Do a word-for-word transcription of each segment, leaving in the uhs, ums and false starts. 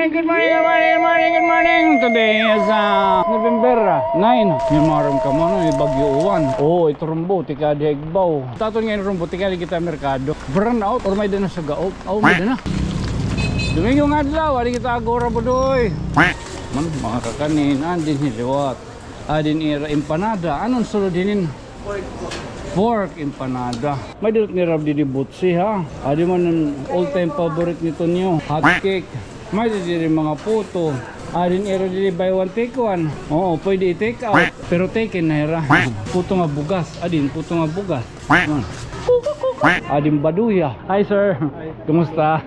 Good morning, good morning, good morning, good morning. Today is, ah, November, ah, nine. Maaram kamo, no, may bagyo uwan. Oo, it Rumbo, tikadi ha igbaw. It aton ngay-an Rumbo, tikadi kita merkado. Brownout, or may-ada na suga? Oo, may-ada na. Domingo nga adlaw, adi kita agora, Budoy. Man, mga kakanin, adi dinhi liwat. Adi an ira empanada. Ano an sulod hinin? Pork empanada. May-ada nira didi butsi, ha? Adi man an all-time favorite ni Tonyo. Hot cake. May-ada didi mga puto. Adi an ira didi buy one, take one. Oo, pwede i-take out. Pero taken na hira. Puto nga bugas. Adi an puto nga bugas. Man. Adi an baduya. Hi, sir. Hi. Kumusta?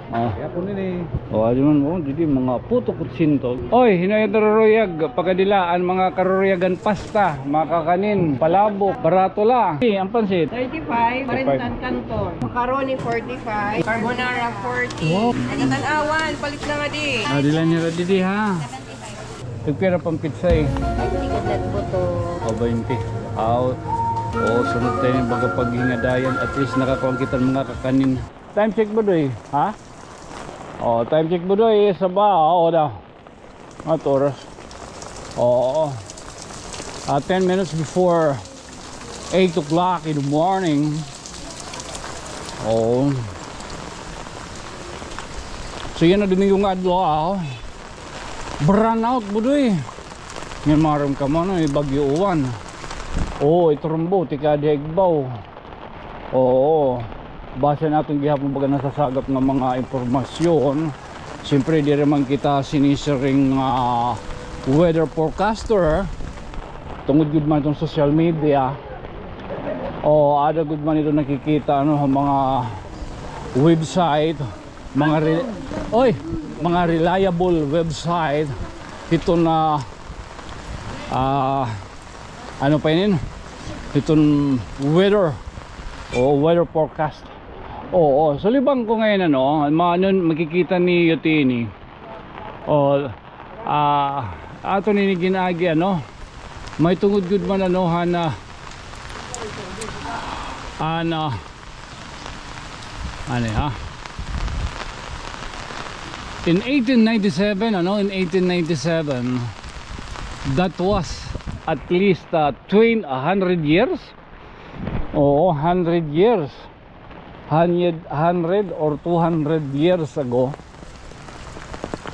Oh. Kaya po nini. Oh, adi man mo, didi mga puto kutsinto. Oy, hinay karuruyag, pakadila an mga karuruyagan pasta, mga kakanin, palabok, barato la. Eh, an pansit? Thirty-five, thirty-five. Parintan kanton. Macaroni, forty-five. Carbonara, forty. Wow. Nagatan-awan, palit na nga di. Ah, dila nira didi, ha? Nagpira pang pizza, eh? Twenty gad buto. O, twenty. Aw. O, sunod tayo yung baga paghingadayan. At least nakakuha kita ng mga kakanin. Time check, Budoy, ha? O, time check, Budoy, isa ba? Oo, da. At oras. Oo. Ah, ten minutes before eight o'clock in the morning. Oo. So, yan na, Domingo nga adlaw, ah. Brownout, Budoy. Maaram kamo, no, may bagyo uwan. Oo, it Rumbo, tikadi ha igbaw. Oo. Base han aton gihapon baga nasasagap nga mga impormasyon. Siyempre, diri man kita sinisiring, ah, weather forecaster. Tungod gud man iton social media. O, ada gud man ito nakikita, ano, ha mga website, mga re-, oy, mga reliable website. Ito na, ah, Ano pa inin? Iton weather o weather forecast. Oo, sulibang ko ngayon, ano, ma-, ano, makikita niyo tini. O, ah, aton ini gin-agi, ano, may tungod gud man, ano, han, ah, han, ah, Ano, ha? In eighteen ninety-seven, ano, in eighteen ninety-seven, that was at least, uh, twen-, a hundred years? Oo, hundred years. Hundred, hundred or two hundred years ago,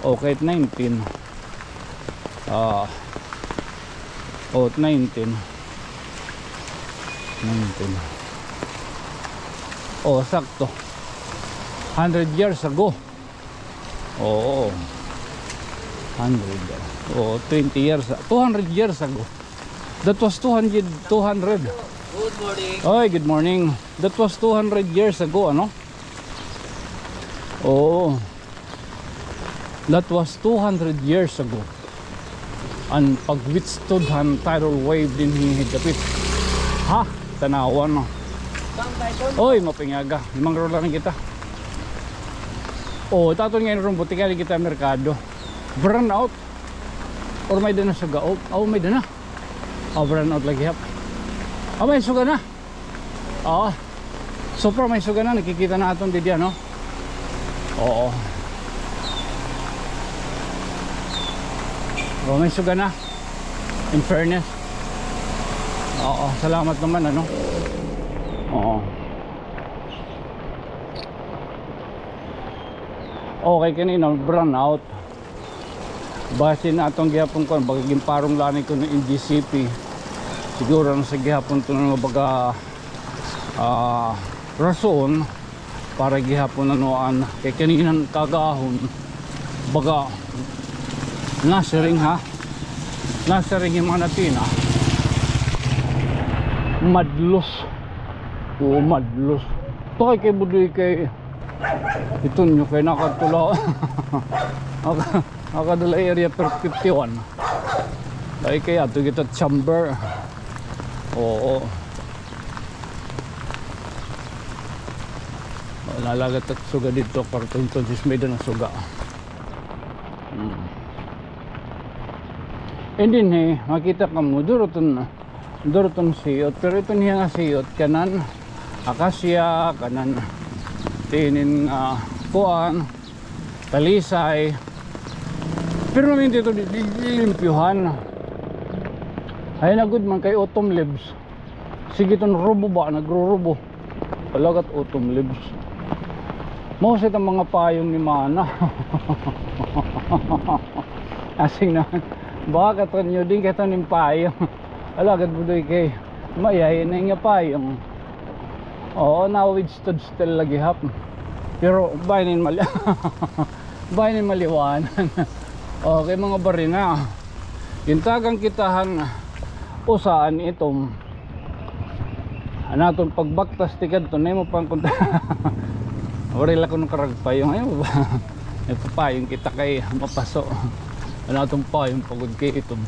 O, kahit nineteen. Ah. O, nineteen. Nineteen. O, sakto. Hundred years ago. Oo. Hundred. O, twenty years. Two hundred years ago. That was two hundred, two hundred. Good morning. Oy, good morning. That was two hundred years ago, ano? Oo. That was two hundred years ago. An pag-withstood han tidal wave dinhi dapit. Ha? Tan-awa, no? Oy, maupay nga aga. Mangroll la kita. O, it aton ngay-an Rumbo, tikadi kita merkado. Brownout. Or may-ada na suga? O, o, may-ada na. O, brownout lagi, hap. O, may suga na. Oo. So far, may suga na. Nakikita na aton didi, ano? Oo. O, may suga na. In fairness. Oo, salamat naman, ano? Oo. Okay, kanina, brownout. Base na aton gihapon kuan, baga ginparong la ni kuno N G C P. Siguro na sa gihapon to nga baga, ah, rason para gihapon ano an kay kaninan kagahon. Baga nasiring ha. Nasiring yung mga natina. Madlos. Oo, madlos. Toy kay Budoy kay Iton niyo kay nakadto la. Naka-, nakadala area per fifty-one. Ay, kay adto kita chamber. Oo. Nalagat at suga didto, karton ton sis may dana suga. Hmm. And then, eh, makita kamo, duro ton Duro ton siyot, pero iton hiya nga siyot, kanan akasya, kanan tinin nga kuan, talisay. Pero naman dito, di, di, di limpyuhan. Ay, na good man kay autumn leaves. Sige, iton rubo ba, nagrurubo. Alagad autumn leaves. Mao sa itong mga payong ni Mana. Asing na. Baka katon niyo din kato ning payong. Alagad budoy kay mayahay na nga payong. Oo, na-withstood still lagi hap. Pero bahin in mali-, bahin in maliwanan. Okay, mga barina. Gintagan kita han usa an itom. An aton pagbaktas tikadto, na imo pang kunta. Wari la kuno karag payong. Ayaw ba? May papayong kita kay mapaso. An aton payong pagod kay itom.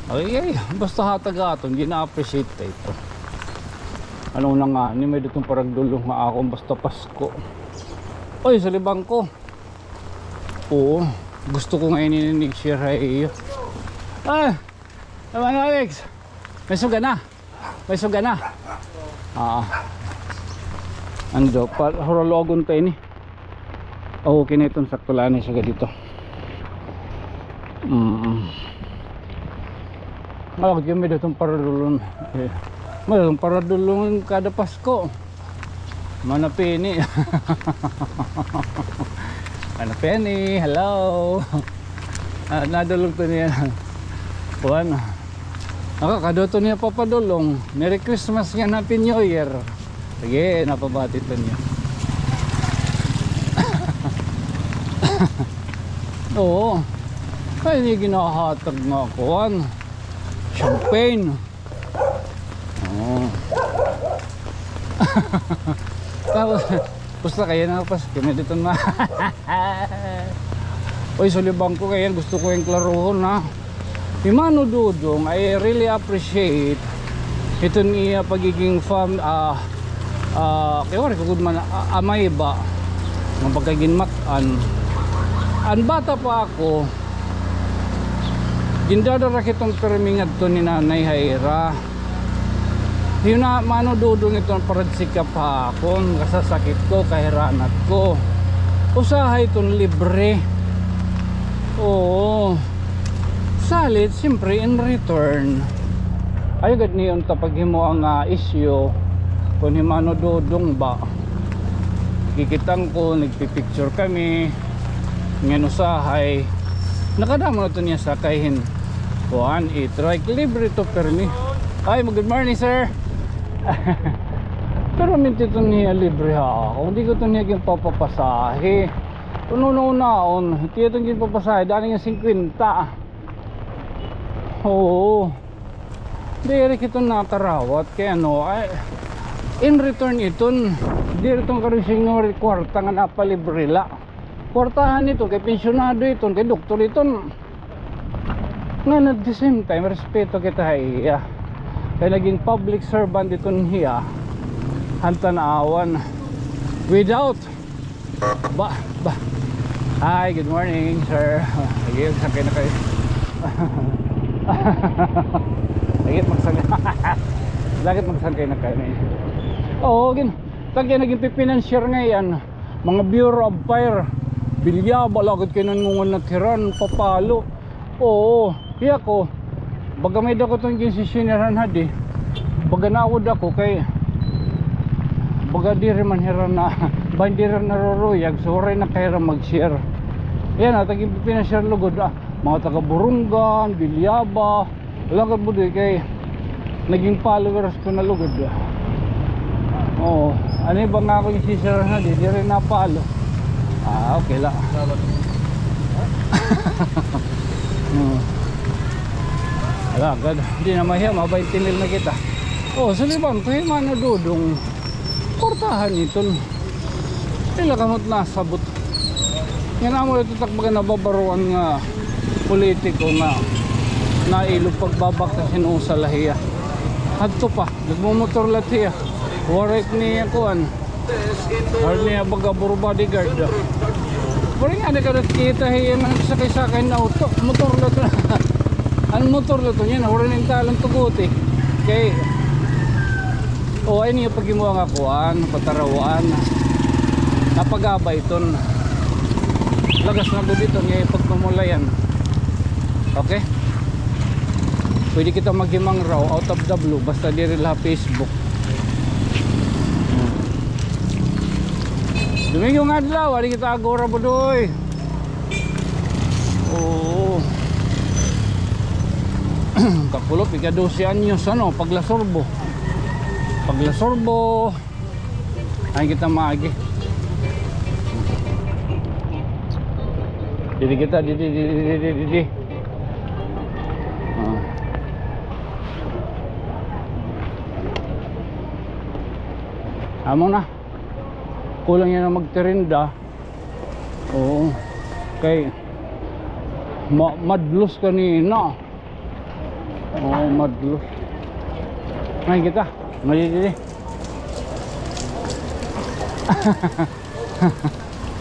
Ay, ay, basta hatag aton, gina-appreciate ta ito. Ano na nga, ni may dutong paragdulong nga akon basta Pasko. Oy, sa libang ko. Oo, gusto ko nga ini-share ha iyo. Ah, naman, Alex. May suga na. May suga na. Ah. Ando, pa, huralogon ta ini. Oo, okay na iton, sakto la ini, suga dito. Mm. Ah, okay, may datong paradulon. Eh, may datong paradulon kada Pasko. Mana Penny. Mana Penny, hello. Ah, nadulong to niya. Kuan. Nakakaduto niya papadulong. Merry Christmas and Happy New Year. Sige, napabati to niya. Oo. Kay ini ginahatag nga kuan. Champagne. Oo. Tapos, gusto kayo na pas, kami dito na. Oy, sulibang ko kaya gusto ko yung klaruhon, ha. Si Mano Dudong, I really appreciate iton iya pagiging fam-, ah, ah, kaya wari ko gud man, ah, amay ba? Nga pagkaginmak-an. An bata pa ako, gindadara kitong pirmi ngadto ni Nanay ha ira. Yun na, Mano Dudong, iton parad sikap ha akon, kasasakit ko, kahiranat ko. Usahay iton libre. Oo. Salit, siyempre, in return. Ayaw gad niyo ta paghimo ang, ah, issue kun hi Mano Dudong ba. Kikitang ko, nagpipicture kami. Ngan usahay. Nakadamo na to niya sakay hin kuan, e-trike. Libre to permi. Ay, good morning, sir. Pero minti to niya libre ha. Kung di ko to niya ginpapapasahe. Kung una-unaon, tiya to ginpapasahe, dali nga singkwenta. Oo. Diri kita nakarawat kay ano, ay, in return iton, diri iton karon sinori kwarta nga napalibre la. Kwartahan iton, kay pensyonado iton, kay doktor iton. Ngan at the same time, respeto kita ha iya. Kay naging public servant iton hiya, han tan-awan. Without Ba, ba. Hi, good morning, sir. Lagi, magsangkay na kayo. Lagi, magsangkay. Lagi, magsangkay na kayo. Oo, gin-, tagya naging pipinansyar ngay-an. Mga Bureau of Fire. Bilyaba, lagad kay nangungunat hiran, papalo. Oo, hiya ko. Baga may dako ton ginsisinirhan hadi. Baga naawod ako kay baga diri man hira na, bahin diri naruruyag, so waray na kay hira mag-share. Yan, ah, tagi pinashare lugod, ah. Mga taga Borongan, Bilyaba, Lagad mo di kay naging followers ko na lugod. Oo. Ano ba nga ako yung sisira na di, di rin na-follow. Ah, okay la. Salamat. Hmm. Lagad. Di na mahiya, mabaintinil na kita. Oh, sulibang ko, hi Mano Dudong. Kwartahan iton. Pila kamot nasabot. Ngan amo ito takbagan nababaruan nga politiko nga nailog pagbabaktas hin usa la hiya. Hadto pa, nagmumotor la hiya. Waray niya kuan. Waray niya baga puro bodyguard. Waray nga nakita hiya nga nagsakay-sakay na auto. Motor la ito. An motor la ito niya, waray ning talang tuguti. Kay O, ay niyo paghimuha nga kuan, patarawaan. Napagabay iton. Lagas na gud iton nga ipagpamulayan. Okay? Pwede kita maghimangraw out of the blue, basta diri la ha Facebook. Domingo nga adlaw, adi kita agora, Budoy. Oo. Kakulop, ika-dose anyos, ano, paglasorbo. Paglasorbo. Ay, kita maagi. Didi kita, didi, didi, didi, didi. Ah. Amo na. Kulang yana magtirinda. Oo. Kay ma-, madlos kanina. Oo, madlos. May kita. May didi.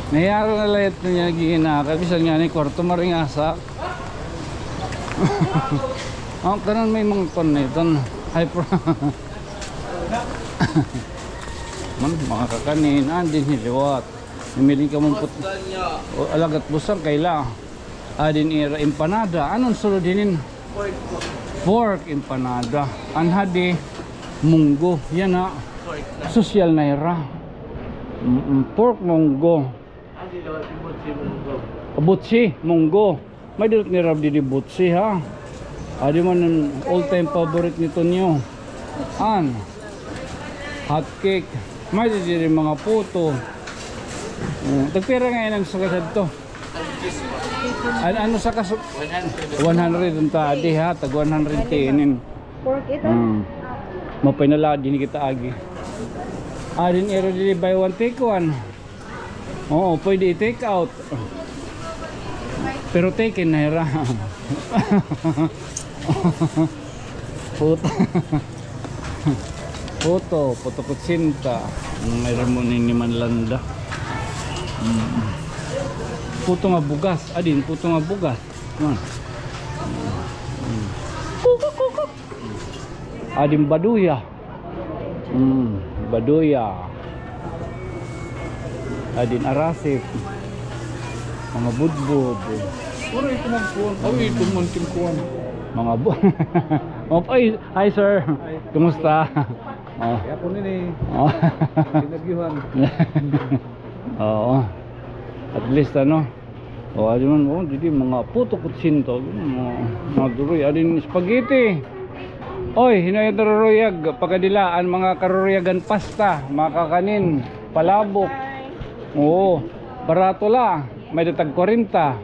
Nahiyaro na la ito niya, ginaka. Bisan nga ni kwarto, maringasa. Ang kanan may mga kon na ito. Hyper. Man, mga kakanin, andin hi liwat. Namili ka mong put-, o, alagat busang kaila. Adin ira empanada. Anon sulod hinin? Pork empanada. An hadi munggo. Yana. Sosyal na ira. Mm, pork munggo. Butsi munggo. May dulot ni Rab didi butsi, ha? Adi man an all time favorite ni Tonyo. An hot cake. May didi mga puto. Mm, tagpira nga inan sa kasad to? An-, ano sa kaso? One hundred. One hundred an tadi, ha? Tag one hundred tinin. Pork ito? Mm. Mapinala, di ni kita agi. Adin ira didi buy one, take one. Oo, pwede i-take out. Pero taken na hira. Puto. Puto, puto kutsinta. May ramon ini manlanda. Mm. Puto nga bugas. Adin, puto nga bugas. Man. Mm. Adin baduya. Mm, baduya. Adin arasip. Mga budbud. Puro ito man kuwan. Oh, ito man ito kuwan. Mga bu-, oh, ay, hi, sir. Hi. Kumusta? Oh. Kaya po nini. Oh. Pinagyuhan. Oo. At least, ano, o, adi man, o, didi, mga puto kutsinta, mga, mga duroy, adin spaghetti. Oy, hinay daruruyag, pakadila, an mga karuruyagan pasta, mga kakanin, palabok. Oo, barato la, may datag kwarenta,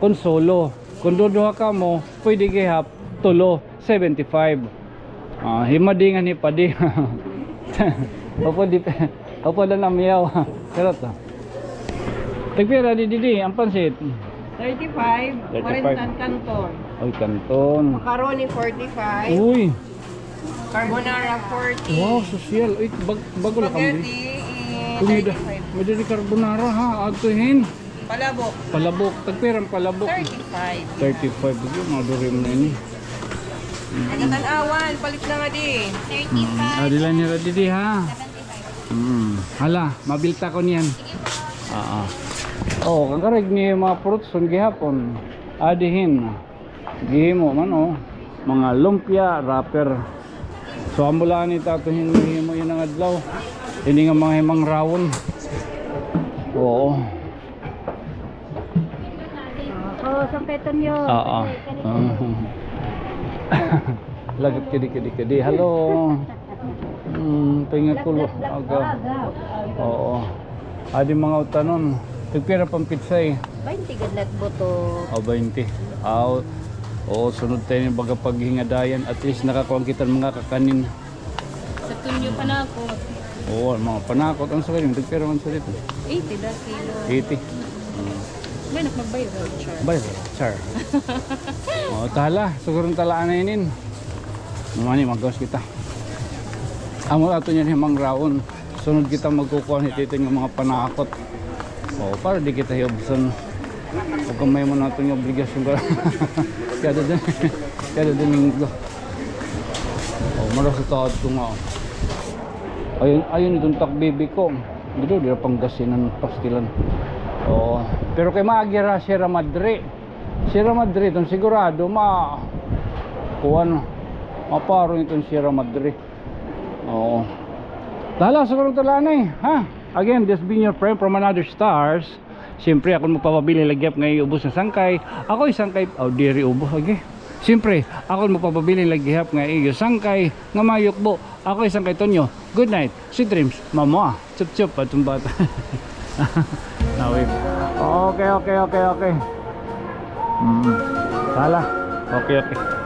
kon solo. Kon duduha kamo, pwede gihap, tulo, seventy-five. Ah, himadingan hipadi. Opo, di, opo, da namiyaw. Pero to. Tagpira di, didi, an pansit? Thirty-five. Thirty-five. Kwarenta an kanton. Oy, kanton. Macaroni, forty-five. Uy. Carbonara, forty. Wow, sosyal. Uy, bag-, bago la kami. Spaghetti, eh, thirty-five. May didi carbonara, ha? Adto hin. Palabok. Palabok. Tagpira an palabok? Thirty-five. Thirty-five. Mga duri man ini. Nagatan-awan, palit na nga di. Thirty-five. Mm. Adi la nira didi, ha? Seventy-five. Mm. Hala, mabilta ko niyan. Oo. Oh, kan karuyag ni mga fruits, an gihapon. Adi hin. Gihimo man, oh. Mga lumpia wrapper. So, amo la ini, tato hin mahimo yana nga adlaw. Ini nga mga himangrawon. Oo. Oo, sumpeton niyo. Oo. Lagot kidi, kidi, kidi. Hello. Hmm, tingnan ko lo-, aga. Oo. Adi mga utanon. Tagpira pa an pitsay? Baynte gad la it buto. O, baynte. Aw, oo, sunod ta ini baga paghingadayan. At least nakakuan kita hin mga kakanin. Sa tunyo panakot. Oo, mga panakot. Ano sa kanya? Tagpira man sa dito? Eighty la kilo. Eighty. Hmm. May nak magbayad, char. Bayad, char. O, ta hala, siguro talaan na inin. Mani, maggawas kita. Amo ato niyan himangrawon. Sunod kita magkukuha ni Tito nga mga panakot. O, para di kita hiubson. Pagkamay mo nato nga obligasyon ka. Kada din, kada Domingo. O, mara sa taod ko nga. Ayun, ayun itong takbibi ko. Dito, dito Pangasinan, pastilan. O, pero kay maagira Sierra Madre. Sierra Madre iton sigurado ma, kuan, maparon iton Sierra Madre. Oo. Tala, siguro tala na eh, ha? Again, this been your friend from another stars. Siyempre, akon magpapabilin la gihap nga iyo ubos nga sangkay. Ako'y sangkay, oh, diri ubos, okay. Siyempre, akon magpapabilin la gihap nga iyo sangkay nga mayukbo. Ako'y sangkay Tonyo. Good night. Sweet dreams. Mama. Chup chup, atong bata. Nawid. Okay, okay, okay, okay. Mm. Tala. Okay, okay.